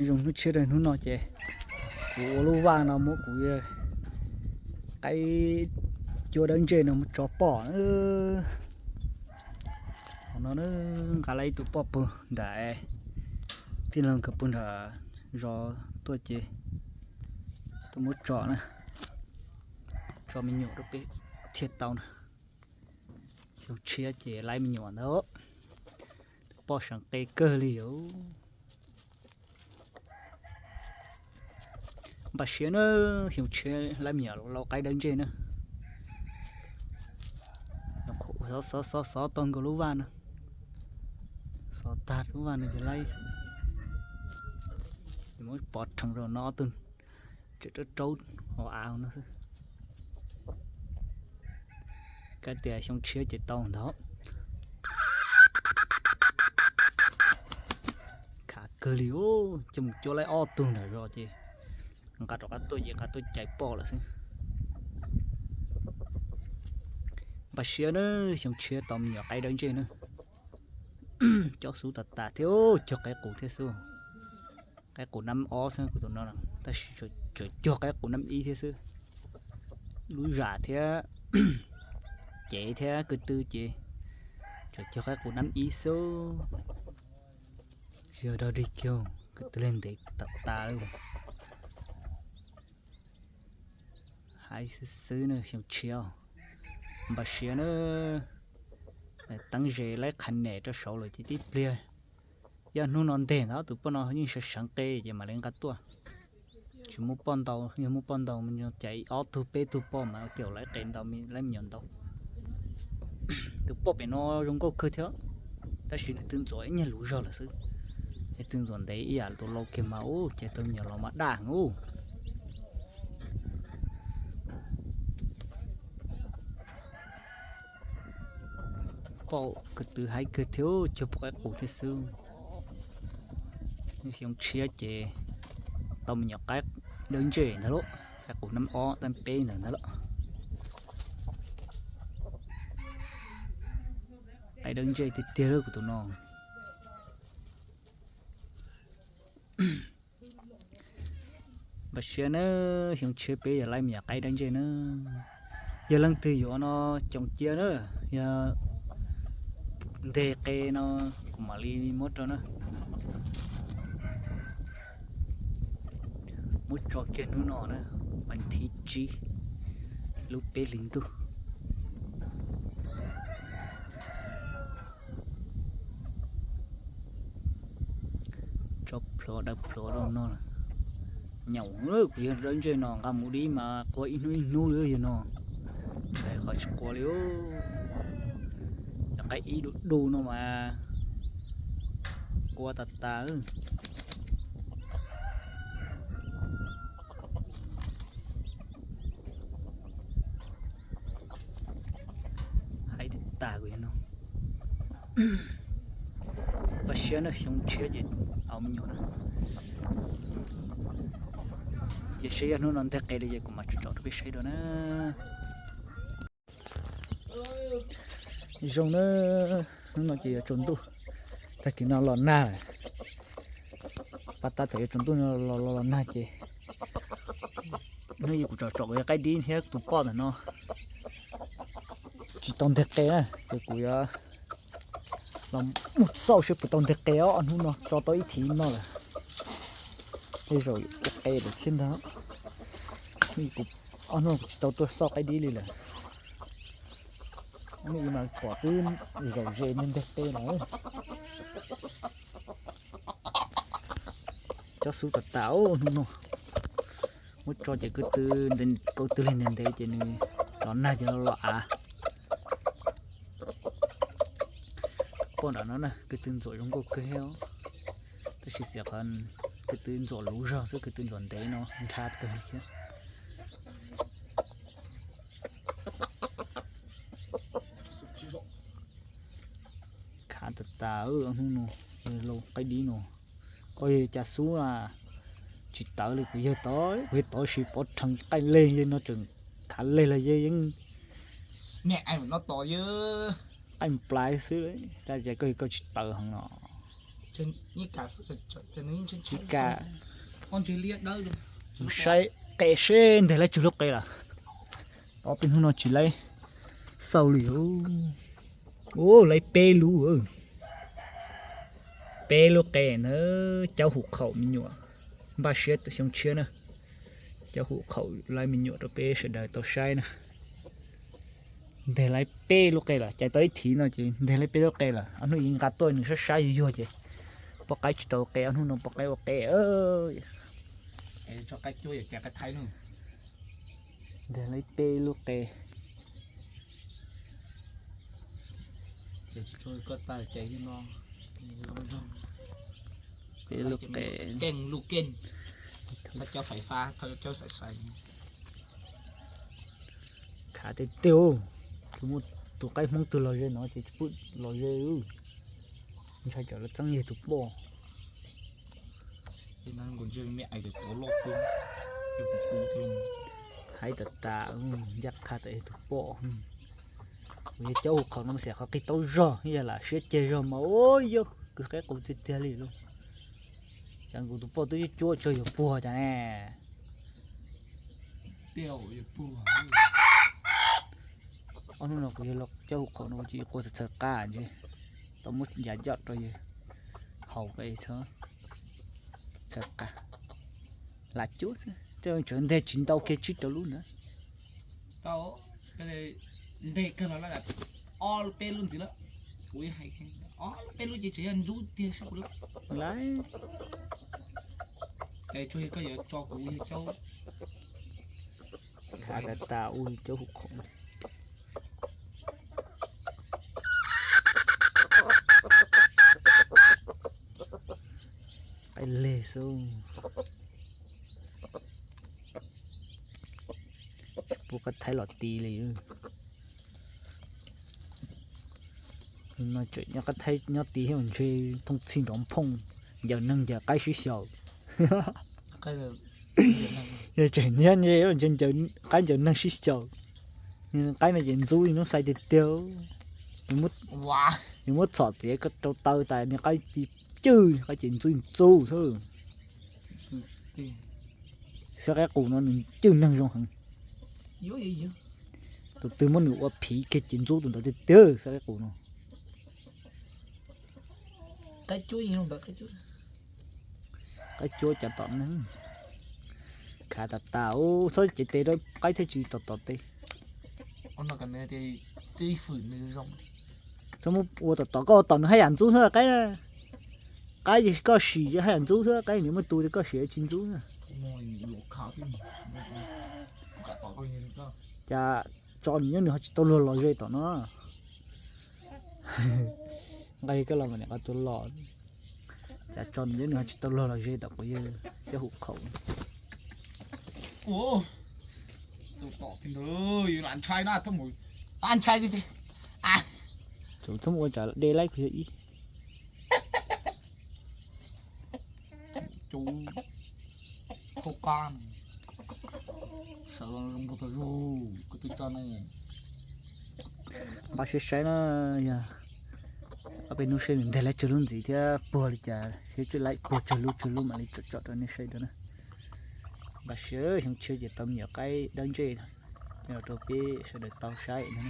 Zoo hnub tshiab rau hnub no ces kuv ua lub vaj no muab kuv qaib cuab dawb ntsej no muab tso poj. Hauv no nqa lawm ib tug poj pug nram tij laug nkawd pug nram zos tuaj ces tuaj muab tso na, tso me nyuam rau peb thiaj tau na. Xyoo tshiab ces laib me nyuam ntag. Tus poj seev qe kawg li os. Npaj siab na, xyoo tshiab laib me nyuam lau qaib dawb ntsej na. Xov xov xov tau nkaus lub vaj no, xov tag lub vaj no ces laib, muab pov rhees rau no ob tug tseem raub raub hauv av no xwb. Kav tias xyoo tshiab ces tau ntag. Khav kawg li, coj mus cuab laib ob tug nram zos ces nqa rov qab tuaj ces nqa tuaj cais poj lawm xwb. Npaj siab na, xyoo tshiab tau me nyuam qaib dawb ntsej na. Cob xub tas tas thiab, cog qaib qus thiab xwb. Qaib qus nab ob xwb kuv tus no, tab sis tseem cog qaib qus nab ib thiab xwb. Lub zam thiab cev thiab ko tw ces tseem cog qaib qus nab ib xwb. Tsis yog dog dig kiag, ko tw lig ntev tawm tas lawm. Hais xwb xwb na xyoo tshiab, npaj siab na. Teeb ze laib qhav nem rau saud lawm ces tib pliag, yog hnub no nteg ntawd tus poj no yeej seev seev qe ces mam li nqa tuaj. Tsis muaj poj ntau, yog muaj poj ntau mas cais ob tug peb tug poj mas tias laib qe ntau, laib me nyuam ntau. Tus poj pem no zoo nkauj kawg thiab, tab sis nws twb ntxuav ib nyuag luv zog lawm xwb. Nws twb ntxuav ntev ib yam tus lau kiag mas ub, ces tus me nyuam los mas daj heev ub. Poj ko tw haib kawg thiab, cog poj qaib qus thiab xwb. Xyoo tshiab ces tau me nyuam qaib dawb ntsej ntag lauj, qaib qus nab ob nab peb ntawd ntag lauj. Qaib dawb ntsej tiag tiag lauj kuv tus no. Npaj siab na, xyoo tshiab peb yog laib me nyuam qaib dawb ntsej na. Yog leej twg yuav no, coom cia na, yog nteg qe no kuv mam li muab rau na. Muab tso kiag hnub no na, vas thib tsib lub peb hlis ntuj. Tso plhuav daws plhuav rau no lawm. Nyaum, kuv yog dawb ntsej no nqa mus dib mas qua ib hnub ib hnub li yog no. Tsis hais qhov tsis qua li. Cov qaib ib du du no mas qua tas tas. Hais tias tas kuv yog no. Npaj siab na, xyoo tshiab ces tau me nyuam na. Cia saib yog hnub no nteg qe li ces kuv mam tsom rau peb saib dua na. Zoo na, hnub no ces yuav tsaus ntuj, tag kis no los nag lawm. Pas tas thaum yuav tsaus ntuj no los los nag ces hnub no kuv tsom tsom kuv yog qaib dib thiab tus poj ntawm no tsis tau nteg qe na, ces kuv yuav los mus xauj seb puas tau nteg qe os. Ob hnub no tso tau ib thiv no lawm, tej zaum ua qe lawm thiab ntag. Kuv ob hnub no kuv tsis tau tuaj xauj qaib dib li lawm. Hnub ib mas pom twb zaum ze nteg nteg qe lawm. Cob xub tas tas hnub no. Muab tso ces ko tw, ko tw lig ntev ntev ces nws los nag ces los av. Poj nram no na, ko tw ntxuam zoo nkauj kawg thiab, tab sis xyov qhov ko tw ntxuam luv zog xwb, ko tw ntxuam ntev no nrhav kawg li thiab. Khav tas tas hnub no, lau qaib dib no. Koj yog cas xub a, tsis tawv li kuv yawg tod, kuv yawg tod sis pov rhees qaij leg, yawg no tseem khav leg los yawg yeej me no tos yawg qaij plais xwb, cas koj yawg koj tsis tawv heev no. Ib kam saib qe seb nteg laib tsawg lub qe lawm. Ob peb hnub no tsis laib xauj li. Ua laib peb lub, peb lub qe na. Caub huv qhaum me nyuam, npaj siab xyoo tshiab na. Caub huv qhaum laib me nyuam rau peb sawv daws tau saib na. Nteg laib peb lub qe lawm, cais tau ib thiv no ces nteg laib peb lub qe lawm. Ob hnub ib nqa tuaj nws sab sab yuag yuag ces poj qaib tsis tau qe, ob hnub no poj qaib ua qe. Nteg laib peb lub qe. Peb lub qe. Khav tiag tiag, tsis muaj tus qaib Hmoob twg los ze no ces tsis pub los ze. Ntshai tsam lawv txeeb yawg tus poj. Hais tas tas, ncaj qha tas yawg tus poj. Kuv yog caub huv qhaum no mas xav qhov qig taub zog, yog lam siab ceg zog mas ua yog kwv qaib qus tiag tiag li lauj. Cas kuv tus poj twb cuab cuab tsawg yuav puag cas ne. Ob hnub no kuv yog caub huv qhaum no kuv tsis quaj txhawv qab ntshe, tau muab yav ncoj rau yawg haus txhawv qab. Lam cuab xwb, tej tsawv nteg tsis ntau kiag tsib rau lub ntawd. Nteg kawg los lawm, ob peb lub ntxiv lawm. Kuv hais ob peb lub ces tseem yog ntxub tiag saib kuv lawm. Lawm. Ces tsuas yog koj yuav tso kuv yog caub. Khav tas tas ua caub huv qhaum. Qaib leg xwb. Tsis pub qaib thaib los ti li. No tseem nyob qaib thaib nyob ti thiab mas ntshe thooj txhij nrov nphooj, ncaws neeg ncaws qaib sib xyaw. Yog tseem nyob ntshe qaib ncaws neeg sib xyaw. Qaib no ces ntxub ib hnub xai tiag tiag. Nws muab txhom txiav rau taw tas nws qaib ci cwj, qaib ces ntxub ntxub xwb. Xwb qaib qus no nws cwj neeg zoo heev. Tus twg muab nws ua phiv kiag ces ntxub tus ntawd tiag tiag xwb qaib qus no. Qaib cuab cas tom neeg. Khav tas tas, txhob cev tes rau qaib thiaj tsis tom tom tes. Txhob muab ua tom tom, koj ua tom nws haj yam ntxub xwb qaib na. Qaib ces koj sim haj yam ntxub xwb, qaib nws muaj tus ces koj sim tsis ntxub na. Cas tso nws nyob nws ho tsis tau luag los ze tom no. Nqa koj los mas niam qhov tus los. Cas tso nws nyob nws ho tsis tau luag los ze tom kuv yawg caub huv qhaum. Tus tom ti ntawd lam ntshai na, txhob mus, lam ntshai tiag tiag. Txhob mus ua tsam de laib kuv yawg ib. Cub, khaub qab, sawv los zoo nkaus tag zog, koj twb tsa no. Npaj siab saib na, yog ob peb hnub seb nws nteg laib tsawg lub ntxiv thiab puag li cas, seb tsawg laib puag tsawg lub tsawg lub mam li tsom tsom rau nej saib dua na. Npaj siab xyoo tshiab ces tau me nyuam qaib dawb ntsej, coj los rau peb sawv daws tau saib no.